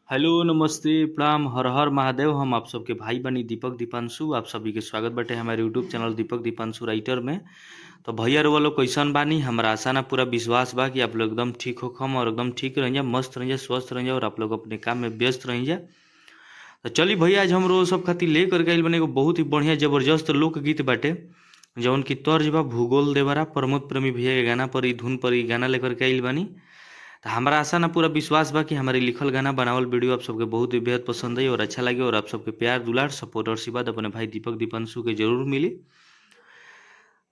Hello नमस्ते प्रणाम हर हर महादेव। हम आप सबके भाई बनी दीपक दीपांशु, आप सभी के स्वागत बाटे हमारे YouTube channel Deepak Deepanshu writer में। तो भैया रुआ लोग कैसन बानी? हमरा आशा ना पूरा विश्वास बा कि आप लोग एकदम ठीक होखम और एकदम ठीक रहिए, मस्त रहिए, स्वस्थ रहिए और आप लोग अपने काम में व्यस्त रहिए। तो चली भैया, आज हम रोज सब खातिर ले करके आइल बने एगो बहुत ही बढ़िया जबरदस्त लोकगीत बाटे, जौन की तर्ज बा भूगोल देवरा प्रमोद प्रेमी भैया के गाना पर, ई धुन पर ई गाना लेकर के आइल बानी। तो हमारा आशा ना पूरा विश्वास बा कि हमारे लिखल गाना बनावल वीडियो आप सबके बहुत ही बेहद पसंद आई और अच्छा लगे और आप सबके प्यार दुलार सपोर्ट और आशीर्वाद अपने भाई दीपक दीपांशु के जरूर मिली।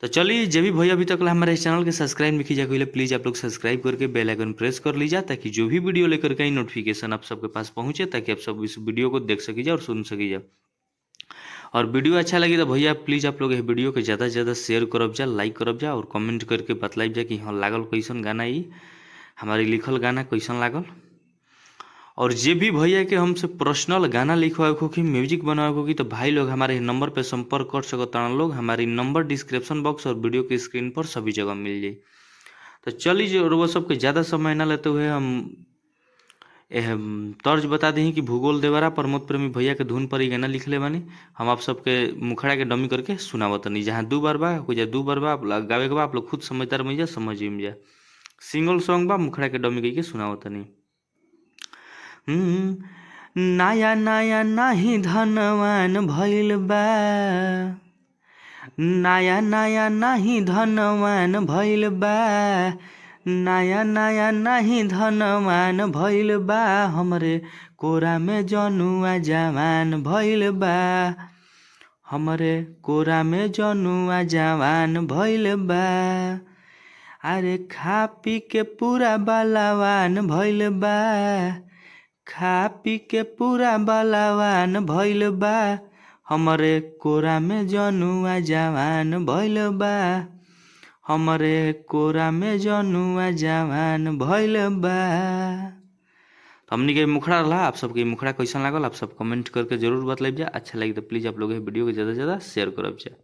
तो चलिए, जब भी भैया अभी तक हमारे इस चैनल के सब्सक्राइब नहीं कीजिए, प्लीज़ आप लोग सब्सक्राइब करके बेल आइकन प्रेस कर लीजिए, ताकि जो भी वीडियो लेकर के आई नोटिफिकेशन आप सबके पास पहुंचे, ताकि आप सब इस वीडियो को देख सकीजिए और सुन सकीजिए। और वीडियो अच्छा लगी तो भैया प्लीज़ आप लोग ये वीडियो के ज़्यादा से ज़्यादा शेयर करब जा, लाइक करब जा और कमेंट करके बतलाइब जा कि हाँ लागल कैसन गाना, ई हमारी लिखल गाना कैसन लागल। और जे भी भैया के हमसे पर्सनल गाना लिखवावे के होखी, म्यूजिक बनवावे के होखी, तो भाई लोग हमारे नंबर पे संपर्क कर सकता लोग। हमारी नंबर डिस्क्रिप्शन बॉक्स और वीडियो के स्क्रीन पर सभी जगह मिल जाई। तो चलिए, रउआ सबके ज़्यादा समय ना लेते हुए हम तर्ज बता दी कि भूगोल देवरा प्रमोद प्रेमी भैया के धुन पर ही गाना लिखले बानी। हम आप सबके मुखड़ा के डमी करके सुनावतनी। जहाँ दू बार बा कुछ दू बार बा, आप गावे के बा, आप लोग खुद समझदार बन जा, समझ में जा। सिंगल सॉन्ग बा, मुखड़ा के डमी के सुनावतनी। नया नया नाही धनवान भइल बा, नया नया नाही धनवान भइल बा, नया नया नाही धनवान भइल बा, हमरे कोरा में जनुआ जवान भइल बा, हमरे कोरा में जनुआ जवान भइल बा। अरे खा पी के पूरा बलवान भइल बा, खा पी के पूरा बलवान भइल बा, हमरे कोरा में जनुआ जवान भइल बा, हमरे कोरा में जनुआ जवान भइल बा। तो हमनी के मुखड़ा रहा, आप सबके मुखड़ा कैसन लागल आप सब कमेंट करके जरूर बतलाइब जा। अच्छा लगे तो प्लीज़ आप लोग वीडियो के ज़्यादा से ज़्यादा शेयर करब जा।